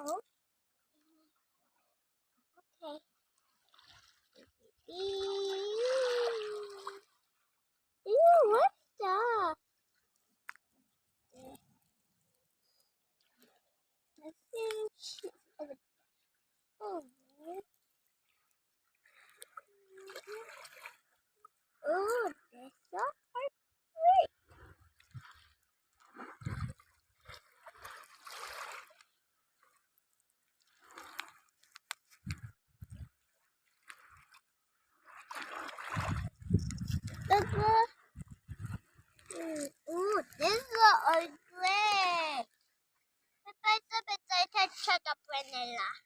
Okay. Ew. Ew, what the? I think she, oh, oh, this is so hard. This is, mm, ooh, this is so ugly. Papa, it's a bit like a check up when they laugh.